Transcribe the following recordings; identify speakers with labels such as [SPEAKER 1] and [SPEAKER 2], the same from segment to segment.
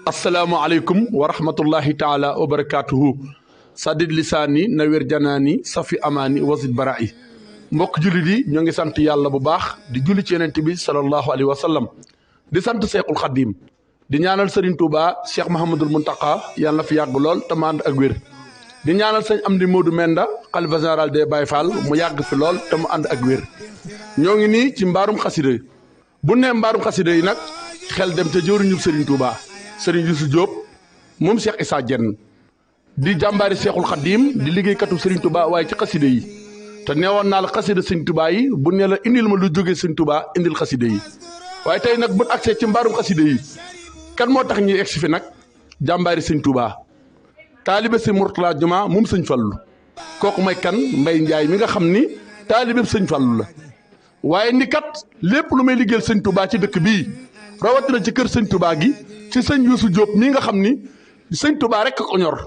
[SPEAKER 1] asalaamaaleykum wa rahmatullahi taala wa barakaatuhu sadid lisaani nawir janaani safi amaani wasid baraa'i mbokk jullit yi ñoo ngi sant yàlla bu baax di julli ci yonent bi sallallahu alayhi wa sallam di sant Seexul Xaddiim di ñaanal Serigne Touba Cheikh Mahamadul Muntaqa yàlla na fi yàgg lool te mu ànd ak wér di ñaanal sëñ Amdi Modou Menda xalifa général des Baye Fall mu yàgg fi lool te mu ànd ak wér ñoo ngi nii ci mbaarum xasida yi bu nee mbaarum xasida yi nag xel dem te jëwriñu Serigne Touba Serigne Youssou Diop moom Cheikh Issa Diène di jàmbaari Cheikhul Khadim di liggéeykatu Serigne Touba waaye ci xasida yi te neewoon naa la xasida Serigne Touba yi bu ne la indil ma lu jógee Serigne Touba indil xasida yi waaye tey nag bu agsee ci mbaarum xasida yi kan moo tax ñuy egsi fi nag jàmbaari Serigne Touba taalibe si Mourtala Juma moom Serigne Fallou kooku mooy kan Mbaye Ndiaye mi nga xam ni taalibe Serigne Fallou la waaye ni kat lépp lu may liggéeyal Serigne Touba ci dëkk bii rawatina ci kër Serigne Touba gi ci sëñ Youssou Diop mii nga xam ni sëñ Touba rek ko ñor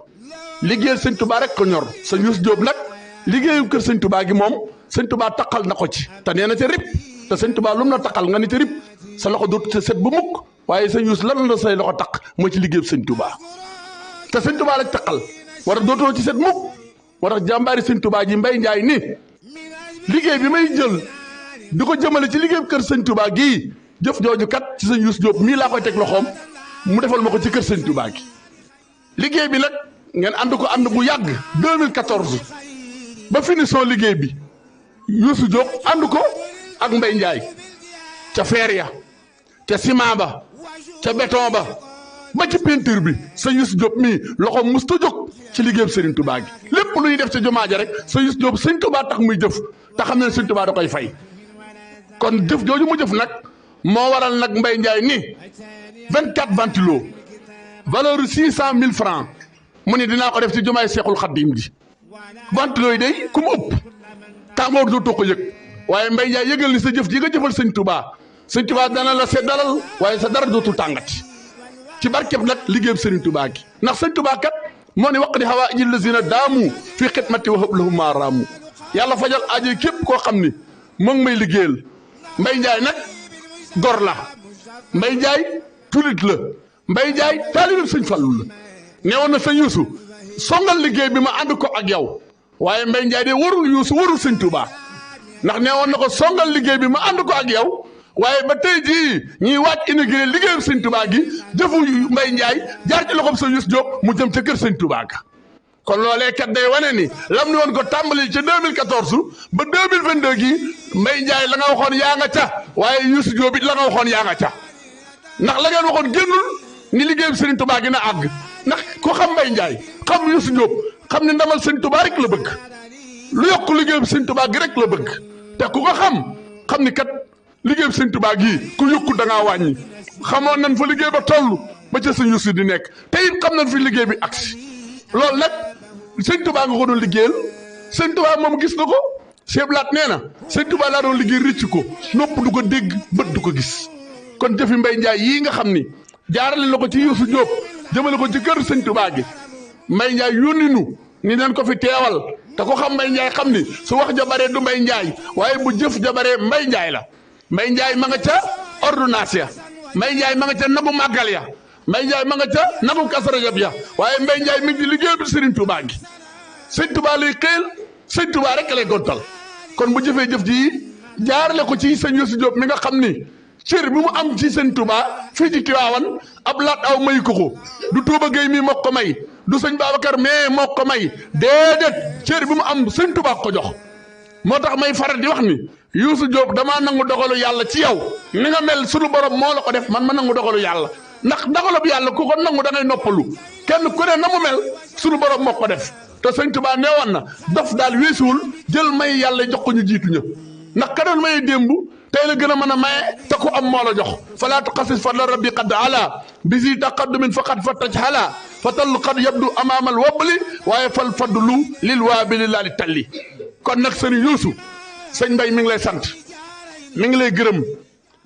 [SPEAKER 1] liggéeyal sëñ Touba rek ko ñor sëñ Youssou Diop nag liggéeyu kër sëñ Touba gi moom sëñ Touba taqal na ko ci te nee na ca rib te sëñ Touba lu mu na taqal nga ni ca rib sa loxo dootu sa set bu mukk waaye sëñ Youssou lan la say loxo taq mooy ci liggéeyu sëñ Touba te sëñ Touba lañ taqal war a dootoo ci set mukk moo tax jàmbaari sëñ Touba ji Mbaye Ndiaye ni liggéey bi may jël di ko jëmale ci liggéeyu kër sëñ Touba gii jëf jooju kat ci sëñ Youssou Diop mii laa koy teg loxoom mu defal ma ko ci kër sëñ Touba gi liggéey bi nag ngeen ànd ko ànd bu yàgg 2014 ba finition liggéey bi Youssou Diop ànd ko ak Mbaye Ndiaye ca fer ya ca ciment ba ca béton ba ci peinture bi sëñ Youssou Diop mii loxo musta jóg ci liggéey bi Serigne Touba gi lépp lu ñuy def ca jumaa ja rek sëñ Youssou Diop sëñ Touba tax muy jëf te xam ne sëñ Touba da koy fay kon jëf jooju mu jëf nag moo waral nag Mbaye Ndiaye ni 24 ventilo valeur 600 000 francs mu ni dinaa ko def ci jumaay Seexul Xaddiim ji ventilo yi day ku mu ëpp tàngoor dootoo ko yëg waaye Mbaye Ndiaye yëgal ni sa jëf ji nga jëfal sëñ Touba dana la seddalal waaye sa dara dootul tàngati ci barkeb nag liggéeyam sëriñ Touba gi ndax sëñ Touba kat moo ni waq di xawaa ijil lazina daamu fii xidmati wa hab lahum maa raamu yàlla fajal aajo képp koo xam ni moo ngi may liggéeyal Mbaye Ndiaye nag gor la Mbaye Ndiaye tulit la Mbaye Ndiaye taalibe sëñ Fallou la neewoon na sëñ Youssou songal liggéey bi ma ànd ko ak yow waaye Mbaye Ndiaye de warul Youssou warul sëñ Touba ndax neewoon na ko songal liggéey bi ma ànd ko ak yow waaye ba tey jii ñuy waaj inauguré liggéeyu sëñ Touba gi jëfu Mbaye Ndiaye jaar ci loxoom sëñ Youssou Diop mu jëm ca kër sëñ Touba ga kon loolee kat day wane ni lam ni woon ko tàmbali ca 2014 ba 2022 gii Mbaye Ndiaye la nga waxoon yaa nga ca waaye Youssou Diop it la nga waxoon yaa nga ca ndax la ngeen waxoon génnul ni liggéeyu Serigne Touba gi na àgg ndax ku xam Mbaye Ndiaye xam Youssou Diop xam ne ndamal Serigne Touba rek la bëgg lu yokk liggéeyu Serigne Touba gi rek la bëgg te ku ko xam ni kat liggéeyu Serigne Touba gii ku yokku da ngaa wàññi xamoon nañ fa liggéey ba toll ba ca sëñ Youssou di nekk te it xam nañ fi liggéey bi agsi loolu nag Serigne Touba nga ko doon liggéeyal Serigne Touba moom gis na ko Cheikh Blaat nee na Serigne Touba laa doon liggéey rëcc ko nopp du ko dégg bët du ko gis kon jëfi Mbaye Ndiaye yii nga xam ni jaarale la ko ci Youssou Diop jëmale ko ci kër sëñ Touba gi Mbaye Ndiaye yónni nu ni nañ ko fi teewal te ko xam Mbaye Ndiaye xam ni su wax ja baree du Mbaye Ndiaye waaye bu jëf ja baree Mbaye Ndiaye la Mbaye Ndiaye ma nga ca ordonnance ya Mbaye Ndiaye ma nga ca nagu màggal ya Mbaye Ndiaye ma nga ca nagu Kazu Rajab ya waaye Mbaye Ndiaye mi ngi ci liggéey bi Serigne Touba gi sëñ Touba lay xëyal sëñ Touba rek lay gontal kon bu jëfee jëf ji jaarale ko ci sëñ Youssou Diop mi nga xam ni cër bi mu am ci sëñ Touba fii ci Tiwaawan ab laat aw may ko du Touba Gueye mi moo ko may du sëñ Babacar mais moo ko may déedéet cër bi mu am sëñ Touba ko jox moo tax may faral di wax ni Youssou Diop damaa nangu dogalu yàlla ci yow ni nga mel sunu borom moo la ko def man ma nangu dogalu yàlla ndax dogalu yàlla ku ko nangu da ngay noppalu kenn ku ne na mu mel sunu borom moo ko def te sëñ Touba neewoon na dof daal weesuwul jël may yàlla jox ko ñu jiitu ña ndax ka doon maye démb tey la gën a mën a maye te ku am moo la jox falaa tuqasis fadla rabbi qad ala bisi taqaddumin faqad fattaj hala fatal qad yabdu amaamal wabli waaye fal fadlu lil waabili laa li talli kon nag sëñ Youssou sëñ Mbaye mi ngi lay sant mi ngi lay gërëm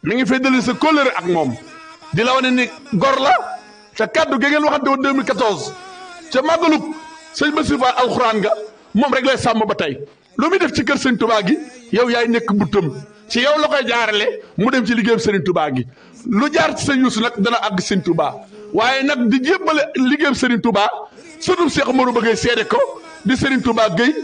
[SPEAKER 1] mi ngi feddali sa kóllëre ak moom di la wane ni gor la te kaddu gi ngeen waxante woon 2014 ca màggalug sëñ Bassirou Fall alxuraan nga moom rek lay sàmm ba tey lu muy def ci kër sëñ Touba gi yow yaay nekk buttam ci yow la koy jaarale mu dem ci liggéeyam Serigne Touba gi lu jaar ci sëñ Youssou nag dana àgg sëñ Touba waaye nag di jébbale liggéeyam Serigne Touba surtout Cheikh Marouba Gueye seede ko di Serigne Touba Gueye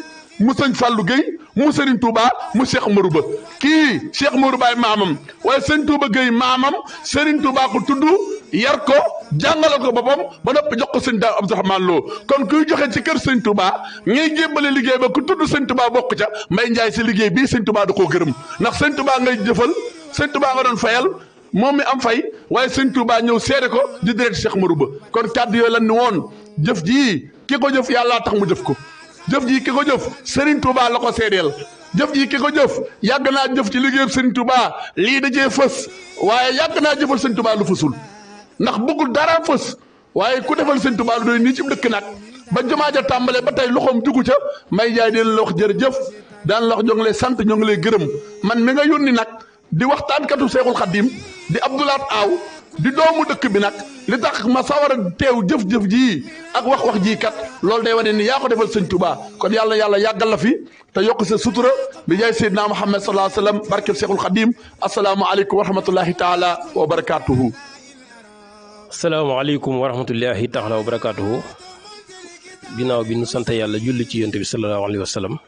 [SPEAKER 1] mu sëñ Fallou Gueye mu Serigne Touba mu Cheikh Marouba kii Cheikh Marouba ay maamam waaye Serigne Touba Gueye maamam Serigne Touba ko tudd yar ko jàngale ko boppam ba noppi jox ko sëñ Daam Abdourahmane Lo kon kuy joxe ci kër sëñ Touba ngay jébbale liggéey ba ku tudd sëñ Touba bokk ca Mbaye Ndiaye si liggéey bii sëñ Touba da koo gërëm ndax sëñ Touba ngay jëfal sëñ Touba nga doon fayal moom mi am fay waaye sëñ Touba ñëw seede ko di direct Cheikh Marouba kon kàddu yooyu lan ni woon jëf jii ki ko jëf yàllaa tax mu jëf ko jëf jii ki ko jëf Serigne Touba la ko seedeel jëf jii ki ko jëf yàgg naa jëf ci liggéeyam Serigne Touba lii da cee fës waaye yàgg naa jëfal sëñ Touba lu fësul ndax bëggul dara fës waaye ku defal sëñ Touba lu doy nii ci dëkk nag ba jumaa ja tàmbale ba tey loxoom jugu ca Mbaye Ndiaye dina la wax jërëjëf daan la wax ñoo ngi lay sant ñoo ngi lay gërëm man mi nga yónni nag di waxtaankatu Seexul Xaddim di Abdoulaat Aaw di doomu dëkk bi nag li tax ma sawar a teew jëf-jëf jii ak wax jii kat loolu day wane ni yaa ko defal sëñ Touba kon yàlla yàggal la fi te yokk sa sutura bi jaay Seydina Muhammad sallallahu alayhi wa sallam barkeb Seexul Xaddim asalaamaaleykum wa rahmatullahi taala wa barakaatuhu.
[SPEAKER 2] asalaamaaleykum wa rahmatullahi taala wa barakaatuhu. ginnaaw bi nu sant yàlla julli ci yonent bi sallallahu alayhi wa sallam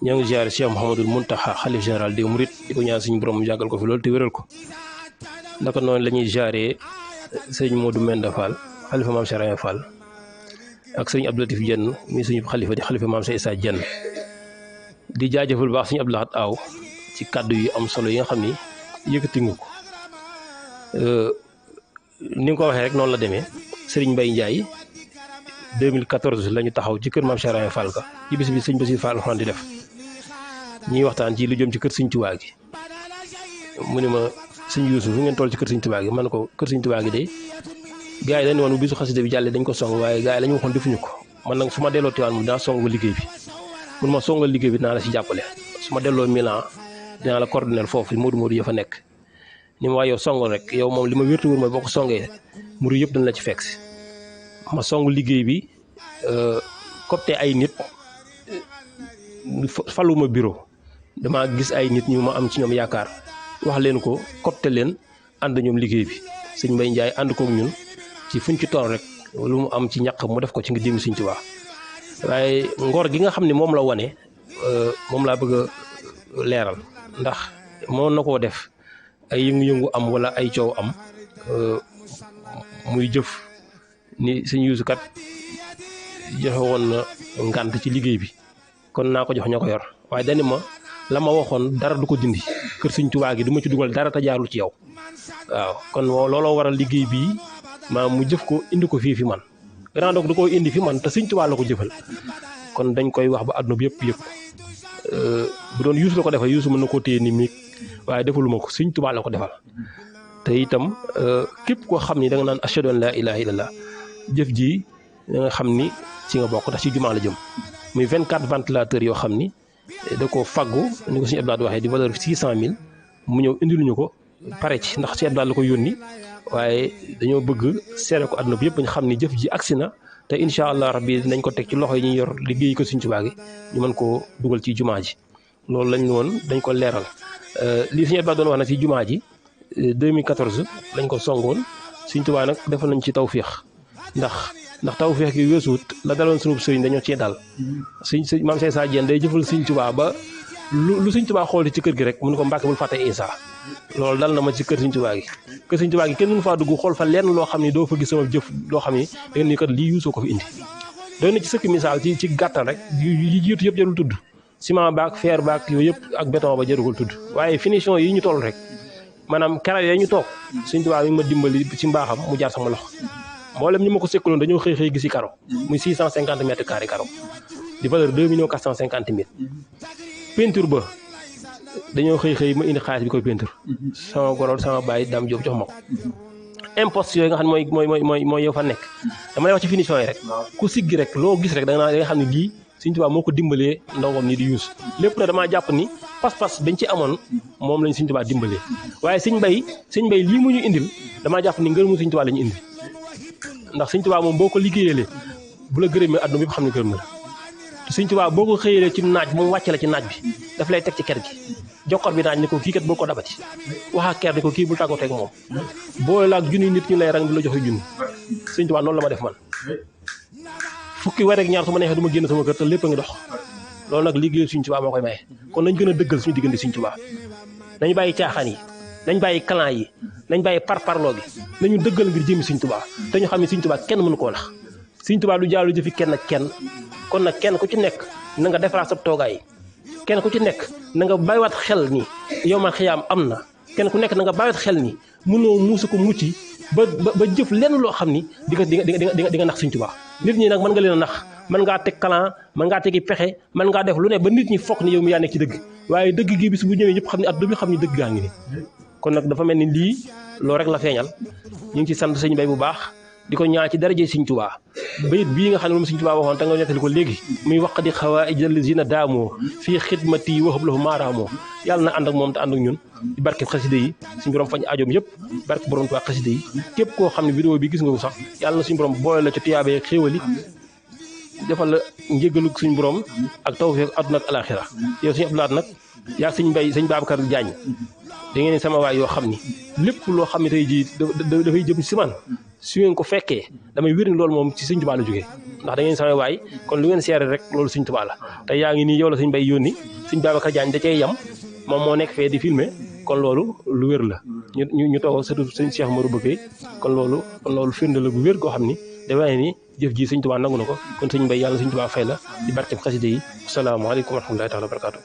[SPEAKER 2] ñoo ngi ziare Cheikh Mouhamadul Mountakha xalif général des Mourides di ko ñaan suñu borom jàggal ko fi loolu te wéral ko naka noonu la ñuy ziare sëñ Modou Menda Fall xalifa maam Cheikh Fall ak sëñ Abdou Latif Diène mi suñu xalifa di xalifa maam Cheikh Issa Diène di jaajëfal baax suñu Abdou Lahat Aw ci kàddu yu am solo yi nga xam ni yëkkati nga ko ni nga ko waxee rek noonu la demee Serigne Mbaye Ndiaye 2014 la ñu taxaw ci kër maam Cheikh Fall ka ci bis bi sëñ Bassirou Fall Alxuraan di def ñuy waxtaan ci lu jëm ci kër sëñ Tuubaa gi mu ne ma sëñ Yuusu fu ngeen toll ci kër sëñ Tuubaa gi man ko kër sëñ Tuubaa gi de gars yi dañu woon bu bisu xasida bi jàllee dañ ko song waaye gars yi la ñu waxoon defuñu ko man nag su ma delloo Tiwaawan mu dinaa song liggéey bi mun ma songal liggéey bi dinaa la si jàppale su ma delloo Milan dinaa la coordonner foofu Modou ya fa nekk ni ma waaye yow songal rek yow moom li ma wértu wóor mooy boo ko songee murid yëpp dañ la ci fekk si ma song liggéey bi copte ay nit faluma bureau dama gis ay nit ñu ma am ci ñoom yaakaar wax leen ko copte leen ànd ñoom liggéey bi sëñ Mbaye Ndiaye ànd kook ñun ci fuñ ci toll rek lu mu am ci ñàq mu def ko ci nga jëmi Sëñ Tuubaa waaye ngor gi nga xam ne moom la wane moom laa bëgg a leeral ndax moo na koo def ay yëngu-yëngu am wala ay coow am muy jëf ni sëñ Yuusu kat joxe woon na ngànt ci liggéey bi kon naa ko jox ña ko yor waaye dani ma la ma waxoon dara du ko dindi kër Sëñ Tuubaa gi du ma ci dugal dara te jaarul ci yow waaw kon looloo waral liggéey bii maa mu jëf ko indi ko fii fi man gannaaw donc du ko indi fi man te Sëñ Tuubaa la ko jëfal kon dañ koy wax ba àdduna bi yëpp bu doon Yuusu la ko defal Yuusu mën na koo téye ni miig waaye defaluma ko Sëñ Tuubaa la ko defal te itam képp koo xam ni da nga naan ashhadu an laa ilaaha illallah jëf ji da nga xam ni ci nga bokk ndax ci jumaa la jëm muy 24 ventilateurs yoo xam ni da koo faggu ni ko suñu Abdoulaye waxee di valeur 600000 mu ñëw indiluñu ko pare ci ndax suñu Abdoulaye la ko yónni waaye dañoo bëgg seere ko àdduna bi yëpp ñu xam ni jëf ji agsi na te incha allah rabbi dinañ ko teg ci loxo yi ñuy yor liggéey ko Sëñ Tuubaa gi ñu mën koo dugal ci jumaa ji loolu lañ woon dañ ko leeral lii suñu Abdoulaye doon wax na ci jumaa ji 2014 lañ ko songoon Sëñ Tuubaa nag defal nañ ci tawféex ndax tawféex gi weesuut la daloon sunu sëriñ dañoo cee dal sëñ maam Cheikh Issa Diène day jëfal Sëñ Tuubaa ba lu Sëñ Tuubaa xool ci kër gi rek mun ko Mbàkke bul fàtte Issa loolu dal na ma ci kër Sëñ Tuubaa gi kër Sëñ Tuubaa gi kenn mënu faa dugg xool fa lenn loo xam ni doo fa gis sama jëf loo xam ni da ngeen ni kat lii Yuusoo ko fi indi doy na ci sëkk misaal ci gàttal rek yi jiitu yëpp jarul tudd ciment baak fer baak yooyu yëpp ak béton ba jarul tudd waaye finition yi ñu toll rek maanaam kara ya ñu toog Sëñ Tuubaa mi ma dimbali ci mbaaxam mu jaar sama loxo mboolem ñi ma ko sekkaloon dañoo xëy gisi karo muy 650 mètres carrés karo di valeur 2.450.000 peinture ba dañoo xëy ma indi xaalis bi koy peinture sama goro sama baay Dame Diop jox ma ko imposte yooyu nga xam ne mooy yow fa nekk dama lay wax ci finition yi rek ku siggi rek loo gis rek da nga xam ne lii Sëñ Tuubaa moo ko dimbalee ndongom ni di Yuusu lépp na damaa jàpp ni pas-pas bañ ci amoon moom lañ Sëñ Tuubaa dimbalee waaye sëñ Mbay lii mu ñu indil damaa jàpp ni ngërëmu Sëñ Tuubaa la ñu indi ndax Sëñ Tuubaa moom boo ko liggéeyalee bu la gërëmee àdduna bi xam ne gërëm na la te Sëñ Tuubaa boo ko xëyalee ci naaj moom wàcce la ci naaj bi daf lay teg ci ker gi joxor bi naañ ni ko kii kat bul ko dabati wax ak keer ni ko kii bul tàggoo teeg moom boole la ak junni nit ñu lay rang di la joxe junni sëñ Tuubaa noonu la ma def man fukki weer ak ñaar su ma neexee du ma génn sama kër te lépp a ngi dox loolu nag liggéey sëñ Tuubaa moo koy maye kon nañ gën a dëggal suñu diggante sëñ Tuubaa nañ bàyyi caaxaan yi nañ bàyyi clan yi nañ bàyyi parparloo gi nañu dëggal ngir jëmi sëñ Tuubaa te ñu xam ne sëñ Tuubaa kenn mënu koo nax sëñ Tuubaa du jaalu jëfi kenn ak kenn kon nag kenn ku ci nekk na nga defaraat sa toogaay kenn ku ci nekk na nga bàyyiwaat xel ni yow man xiyaam am na kenn ku nekk na nga bàyyiwaat xel ni mënoo muusa ko mucc ba jëf lenn loo xam ni di nga nax sëñ Tuubaa nit ñi nag mën nga leen a nax mën ngaa teg clan mën ngaa tegi pexe mën ngaa def lu ne ba nit ñi fokk ni yow mi yaa nekk ci dëgg waaye dëgg gi bis bu ñëwee ñëpp xam ne at bi xam ni dëgg gaa ngi ni kon nag dafa mel ni lii loolu rek la feeñal ñu ngi ci sant sëñ Bay bu baax di ko ñaan ci daraje sëñ Tuubaa bayit bii nga xam ne moom sëñ Tuubaa waxoon te nga nettali ko léegi muy waq di xawaa'ij allazina daamoo fii xidmati wahab lahu maaraamoo yàlla na ànd ak moom te ànd ak ñun di barke xasida yi suñu borom fañ ajoom yëpp barke borom Tuubaa xasida yi képp koo xam ne vidéo bi gis nga ko sax yàlla na suñu borom boole la ci tuyaabee xéewali defal la njéggalu suñu borom ak tawfeex àdduna ak alaaxira yow sëñ Abdou Lahad nag yaa sëñ Bay sëñ Babacar Diagne da ngeen sama waay yoo xam ni lépp loo xam ne tey jii dafay jëm si man su ngeen ko fekkee damay wér ni loolu moom ci sëñ Tuubaa la jógee ndax da ngeen sama waay kon lu ngeen seere rek loolu sëñ Tuubaa la te yaa ngi nii yow la sëñ Bay yónni sëñ Babacar Diagne da cay yam moom moo nekk fee di filmer kon loolu lu wér la ñu toog surtout sëñ Cheikh Marou Bëggee kon loolu firnde la bu wér koo xam ni dafay ni jëf ji sëñ Tuubaa nangu na ko kon sëñ Bay yàlla sëñ Tuubaa fay la di barke xasida yi asalaamaaleykum wa rahmatullaahi taala wa barakaatu